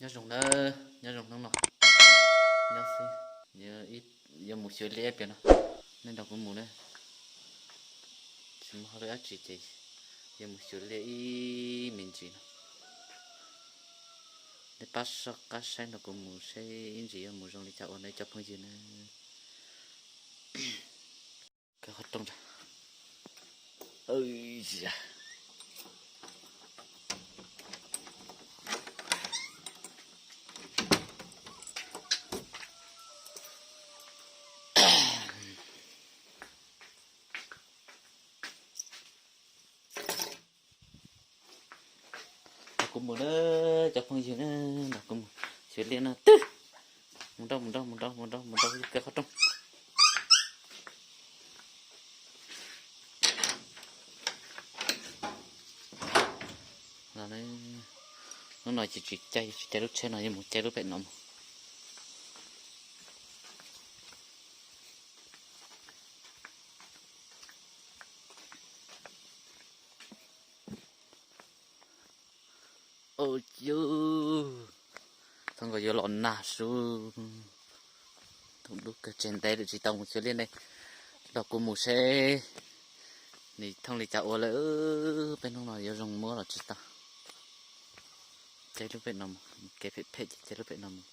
Nyob zoo na, nyob zoo hnub no. Nyob xwb, yuav mus xyuas liaj ib pliag no. Nej nrog kuv mus na. Tsis muaj hauj lwm dab tsi ces yuav mus xyuas liaj ib me ntsis no. Nej pab soj qab saib nrog kuv mus seb ib ntsis yuav mus zoo li cas ua nej cov phooj ywg na. Kaw qhov rooj ra. Nrog kuv mus na, cov phooj ywg na, nrog kuv mus xyuas liaj no twb. Mus nrog, mus nrog, mus nrog, mus nrog, mus nrog kaw qhov rooj. Hnub no ces tsis caij, tsis caij lub tsheb no, yuav mus caij lub pem no mus. Au yus, txhob nkaus yuav los nag su. Thaum lub kawg tseg ntev lawm tsis tau mus xyuas liaj ne. Nrog kuv mus seb nws thooj li cas ua lawm, peb hnub no yuav zoo muab los tsis tau. Caij lub pem no mus, kev phem phem ces caij lub pem no mus.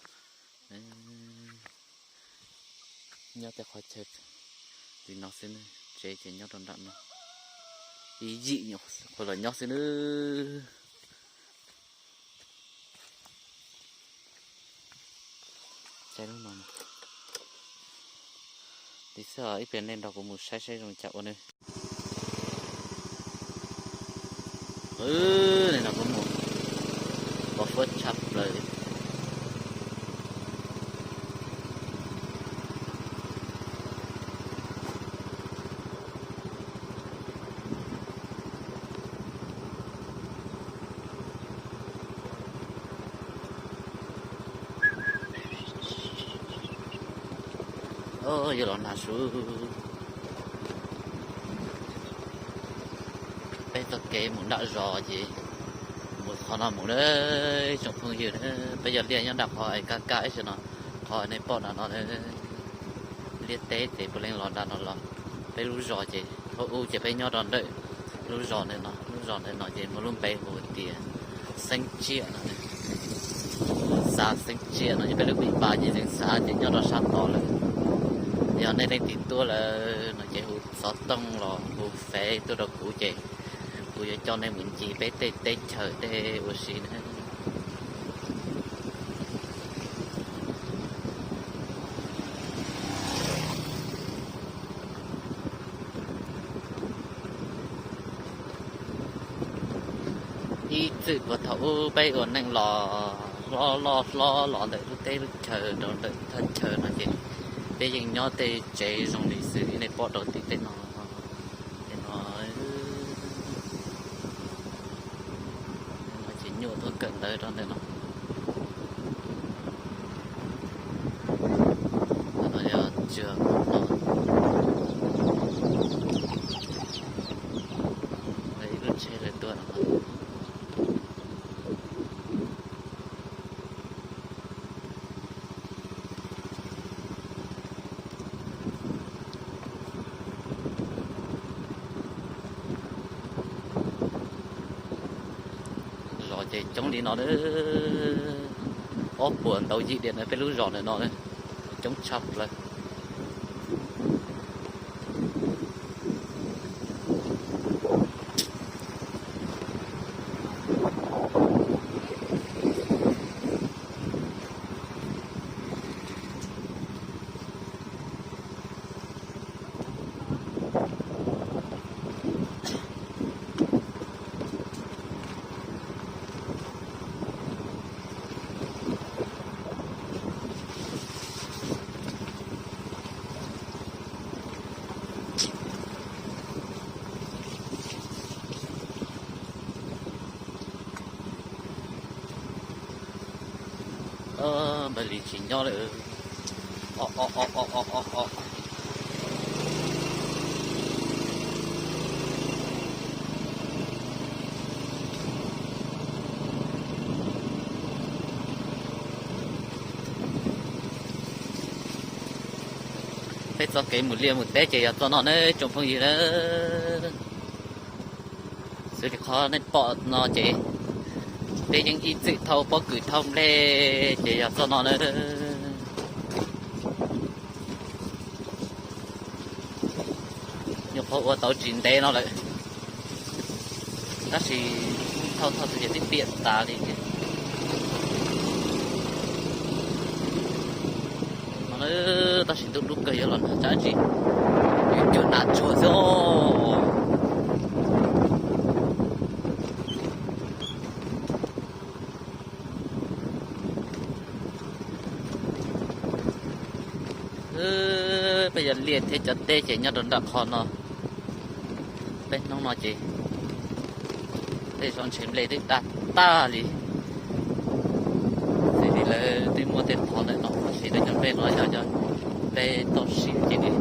Nyob tej qhov chaw li no xwb, tsev ces nyob rau nram no, ib yim nyuam qhuav los nyob xwb nawb. Caij lub no, li xwb os, ib pliag nej nrog kuv mus saib saib zoo cas ua nawb. Nrog kuv mus, pov fuab tshaj plaws. Yuav los nag su. Peb txoj kev mus nram zos ces mus qhov no mus na, tsoom phooj ywg na. Peb cov liaj nyob nram qhov kaj kaj ib sab no, qhov nej pom nram no, liaj teb ces puav leej los nram no los. Peb lub zos ces thaum ub ces peb nyob rau ntawm lub zos ntawm no, lub zos ntawm no ces muaj lub npe hu tias Xeeb Tsiaj no, xav Xeeb Tsiaj no, yog peb lub pim pas ces Xeeb Xav ces nyob rau sab tod lawm. Yog nej leej twg tuaj lawm no ces hu xov tooj los hu fev tuaj rau kuv ces kuv yuav coj nej mus ncig peb tej teb chaws tej ua si na. Ib txwm puag thaum ub peb ua neej los hlob loj hlob los ntawm lub teb lub chaw rau ntawm thaj chaw no ces peb yeej nyob tej tsev zoo li xwb nej pom rau tim tej no. Tej no, no ces nyuam tuaj kawm ntawv rau ntawm no. No yog tsuag no, ib lub tsheb lawv tuaj no. Zos ces coob li no, ob puas ntau yim diam na, peb lub zos ntawm no coob tshaj plaws. Npawg Lis tsis nyob lawm. Peb txoj kev mus liaj mus teb ces yog txoj no nawb tsoom phooj ywg nawb. Xws li qhov nej pom no ces peb yeej ib txwm thauj pob kws thauj nplej ces yog txoj no nawb. Nyuam qhuav ua tau tsis ntev no lawm, tab sis thauj thauj xwb ces twb piam tas li thiab. No, tab sis ntuj dub kawg yuav los nag tsam ntsis, yuav cuag nas tsuag xwb os. Peb yog liaj thiab cov teb ces nyob rau nram qhov no. Peb hnub no ces tej zos ntshe nplej twb daj tag li. Xws li lawv twb muaj tej qhov ntawm no tab sis lawv cov nplej no yog cov nplej toj siab ces nws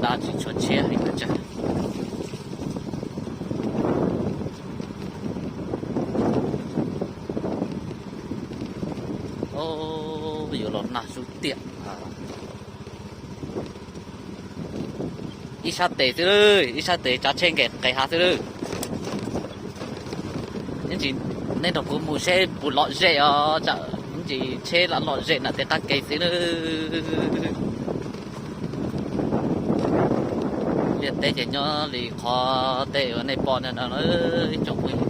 daj tsis tshua tshiab li pes tsawg. Yuav los nag sub tiam. Ib sab tes xwb, ib sab tes tsav tsheb nqes nqes hav xwb lawm. Ib ntsis nej nrog kuv mus seb puas lom zem os, tsam ib ntsis tsheb lam lom zem nram tej qab ke xwb na. Liaj teb ces nyob li qhov tej uas nej pom no, ib tsoom phooj ywg,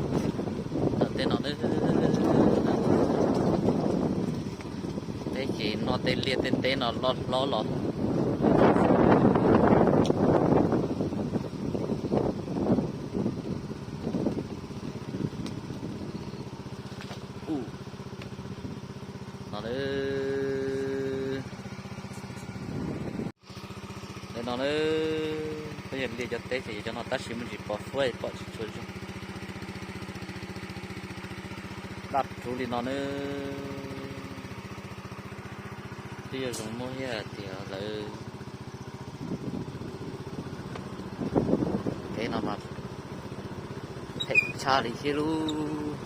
tej no na. Teb ces noj tej liaj tej teb no loj hlob los. No, no, peb yog liaj cov teb ces yog cov no tab sis muaj tsis pom fuab pom tsis tshua zoo. Daj rhuv li no na. Twb yuav zoo muab thiab tias lawv kev no mas phem tshaj li thiab lub.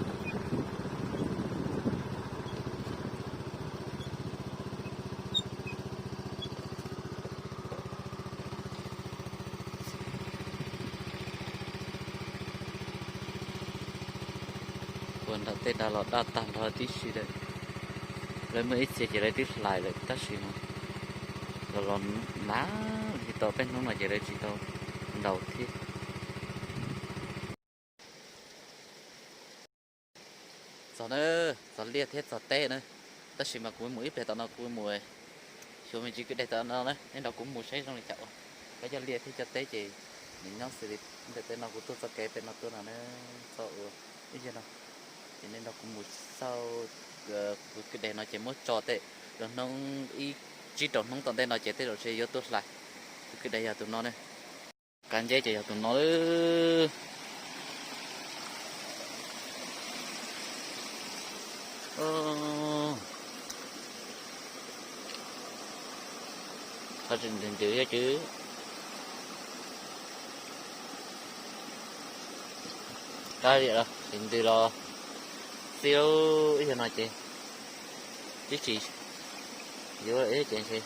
Ua nram tej dag los daj tag nrho tib si lawm. Lawv muaj ib txhia ces lawv twb hlais lawm tab sis mas los los nag li tau peb hnub no ces lawv tsis tau ntaus thiab. Txog na, txog liaj thiab txog teb na, tab sis mas kuv mus ib pliag tom no kuv mus xyuas me ntsis kwj deg tom no na, nej nrog kuv mus saib zoo li cas ua. Peb cov liaj thiab cov teb ces nws nyob xws li ntawm tej no kuv tuaj txoj kev pem no tuaj no na, txoj ua ib yam no. Ces nej nrog kuv mus xauj tus kwj deg no ces muab tso tej rau hnub ib tsib rau hnub tom ntej no ces tej zaum ntshe yuav tuaj hlais. Tus kwj deg yog tus no ne. Qab nceb ces yog tus no. Qhov tseem ntws ntws yog cwb. Qab liam los tseem ntws los xib ib yam no ces twb tsis yuav ib ces ntshe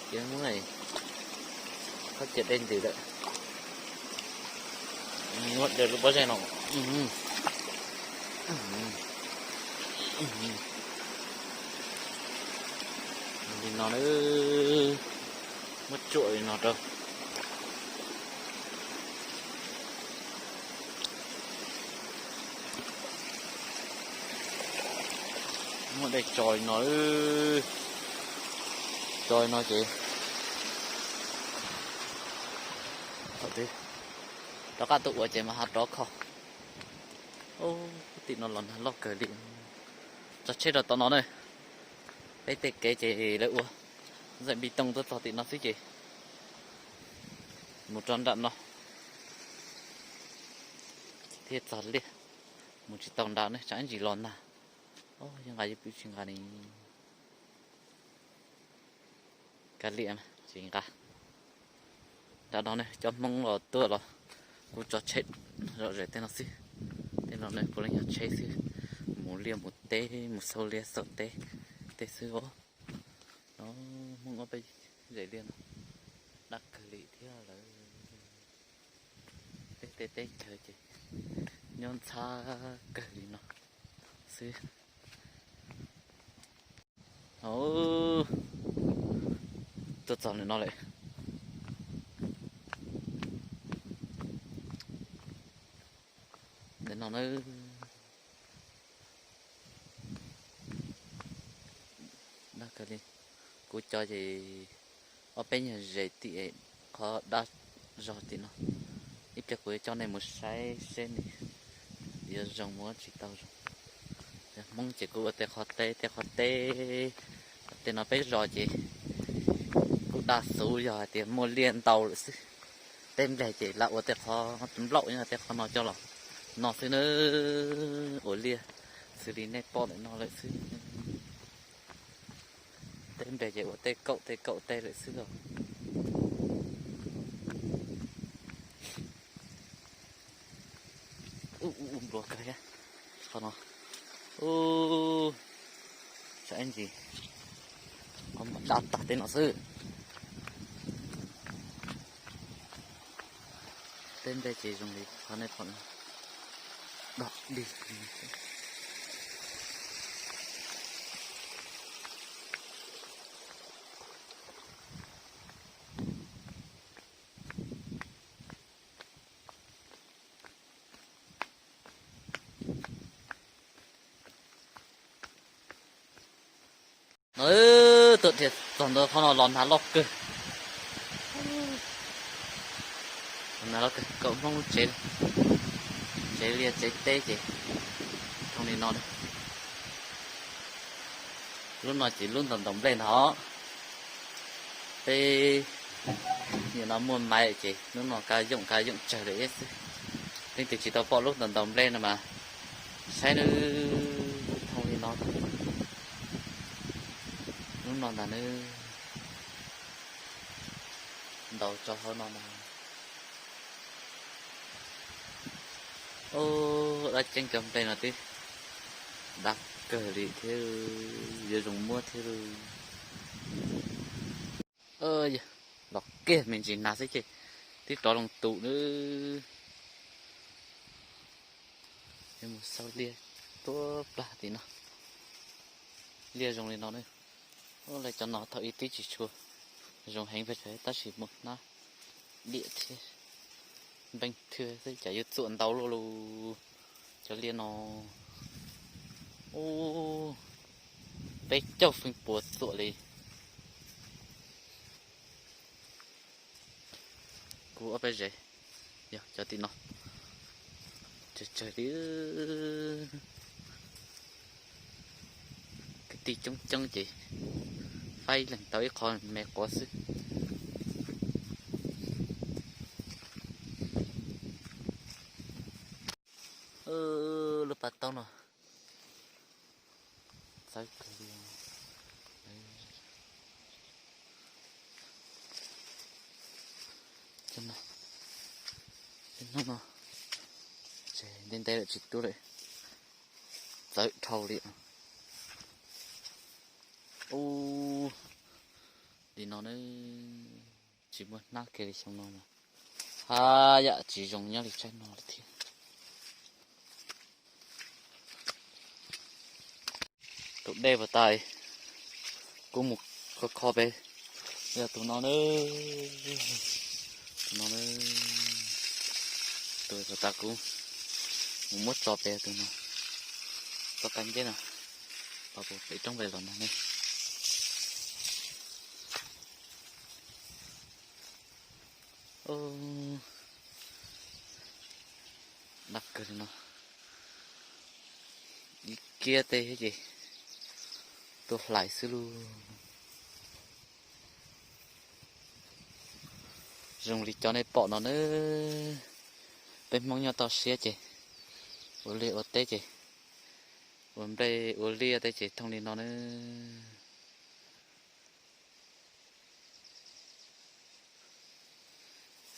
ces muab qhov ciav dej ntws lawm. Muab dej lub pob zeb no li no na, muab tsuam li no rau. Muab dej tso li no, tso li no ces thaum twg rov qab tuaj ua ces mas ho rov kho. Tim no los nag loj kawg li. Tso tsheb rau tom no na. Peb tej kev ces lawv ua zaj npi tooj tuaj txog tim no xwb ces mus rau nram no thiaj txog liaj. Mus tsis tau nram ne, tsam ib ntsis los nag. Yog nqa yuav pw tsis nqa ne. Kav liam, tsis nqa. Nram no ne, cov Hmoob los tuaj los kuv tso tsheb zom zaws tej no xwb. Tej no ne puav leej yog tsheb xwb, mus liaj mus teb, mus xauj liaj xauj teb tej xwb os. No, Hmoob ob peb Zem liaj no daj kawg li thiab lawm. Peb tej teb chaws ces nyob ntxhab kawg li no xwb. Tuaj txog ntawm no lawm. Ntawm no na, daj kawg li. Kuv cov ces ob peb nyuag zes tim qhov dab zog tim no. Ib pliag kuv yuav coj nej mus saib seb nws yuav zoo mus tsis tau zoo. Hmoob ces kuj ua tej qhov teb tej qhov teb, tej no peb zos ces kuj daj xuv yog hais tias muaj liaj ntau lawm xwb. Tej nplej ces lam ua tej qhov nplaum nyob tej qhov no coj los no xwb na, ua liaj xws li nej pom ntawm no lawm xwb. Tej nplej ces ua tej kaum tej kaum tej lawm xwb os. Ub, nplua kawg thiab qhov no. Ub, saib ntsis, qhov muag daj tag tej no xwb. Tej nplej ces zoo li qhov nej pom no, dog dig. No, tuaj dhia txog ntawm qhov no los hnav loj kawg. Hnav loj kawg, kaum Hmoob lub tsev, tsev liaj tsev teb ces thooj li no. Lub no ces lub ntaus ntaus nplej ntag. Peb nim no muaj maiv ces lub no kab yoom kab yoom tsawg lawm xwb. Leej twg tsis tau pom lub ntaus ntaus nplej no mas saib nws thooj li no. Lub no ntag nws ntaus rau hauv no ntag. Ub, dab tseeb cov nplej no twb dab kawg li thiab, yuav zoo muab thiab lauj. Los kiag me ntsis hnav xwb ces twb rov loo tus nawb. Yuav mus xauj liaj tuaj plag tim no. Liaj zoo li no nawb. Ub, lawv cov no thaum ub twb tsis tshua zoo heev pes tsawg tab sis muaj hnab diam thiab npeej thwg xwb cas yuav txuam ntau luaj lus. Cov liaj no, ub, peb caug feem pua txuam li. Kuv ob peb zes, yog cov tim no tsawg tsawg li. Kwv tij coob coob ces faib leeg tau ib qho me quav xwb. Lub pas taub no txawv kawg li. Hnub no tseg ntev ntev lawm tsis tub lawm, txawv dhau li. Ub, li no ne, tsis muaj hnab kiag li xyoo no mas haj yam tsis zoo nyob li tsaib no li thiab. Tus dej puas tas, kuv mus kho kho pem, yog tus no na, tus no na, tus puas tas kuv mus muab tso pem tus no, tso qab nceb no, los puas pem roob pem los ntag ne. Dab kawg li no, ib kiab teb ces tuaj hlais xwb lauj. Zoo li cov nej pom no na, peb Hmoob nyob toj siab ces ua liaj ua teb ces, ua nplej ua liaj tej ces thooj li no na.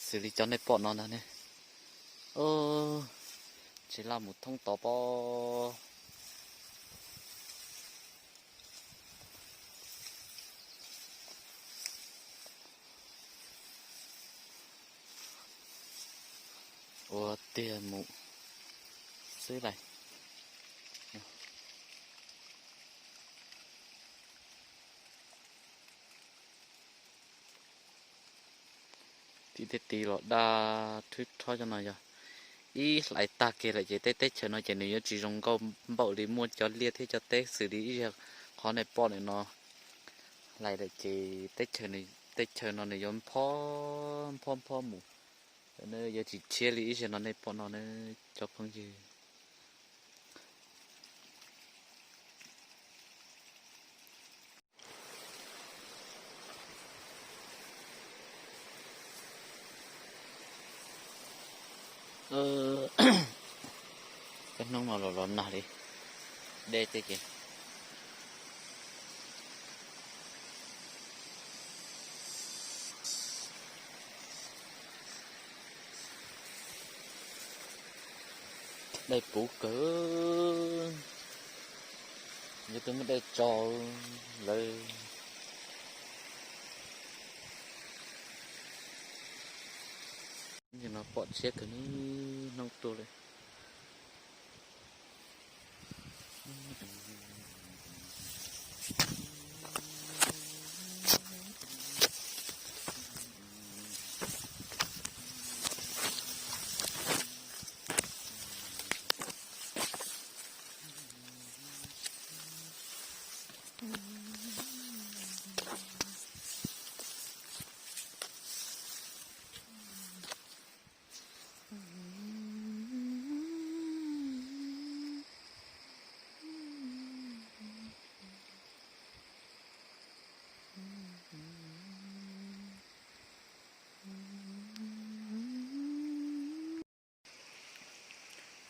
Xws li cov nej pom no ntag ne. Tsis laj mus thoob tod pob. tiag mus xwb lais. Tim tej tid los daj thwb rhob cov no yog ib hlais tag kiag lawm ces tej teb chaws no ces nws yuav tsis zoo nkauj npaum li muaj cov liaj thiab cov teb xws li ib zaug qhov nej pom ntawm no hlais lawm ces teb chaws, teb chaws no nws yuav nphob nphob nphob mus, yuav tsis tshiab li ib zaug no nej pom no na cov phooj ywg. Cov hnub no los los nag li, dej tej ces dej puv kawg, yuav twb muaj dej tso lawm. No pom tshiab kawg, hnub tuaj li.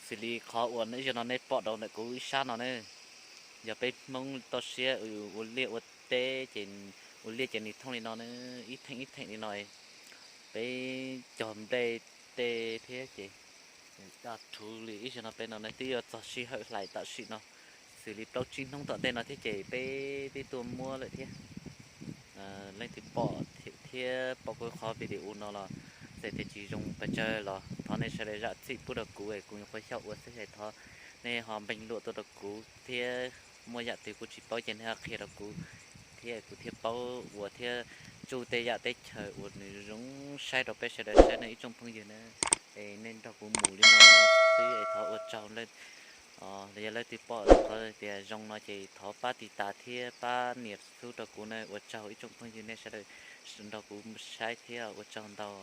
Xws li qhov uas ib zaug no nej pom rau ntawm kuv ib sab no ne, yog peb Hmoob toj siab ua liaj ua teb ces ua liaj ces nws thooj li no ne, ib theem ib theem li no. Peb cog nplej tej thiab ces daj rhuv li ib zaug no peb no ne twb yuav txog sij hawm hlais tam sim no, xws li plaub tsib hnub tom ntej no thiab ces peb twb tuaj muab lawm thiab. Leej twg pom thiab pom kuv qhov video no los txawm tias tsis zoo pes tsawg los thov nej sawv daws zam txim pub rau kuv es kuv nyuam qhuav xyaum ua xwb es thov nej ho npeej luam tuaj rau kuv thiab muaj yam twg kuv tsis paub ces nej ho qhia rau kuv thiab kuv thiaj paub ua thiab tsuj tej yam teb chaws uas nws zoo saib rau peb sawv daws saib no ib tsoom phooj ywg na. Es nej nrog kuv mus li no xwb es thov ua tsaug. Yog leej twg pom qhov tias zoo no ces thov pab tiv tas thiab pab nias xub rau kuv na. Ua tsaug ib tsoom phooj ywg nej sawv daws nrog kuv saib thiab ua tsaug ntau.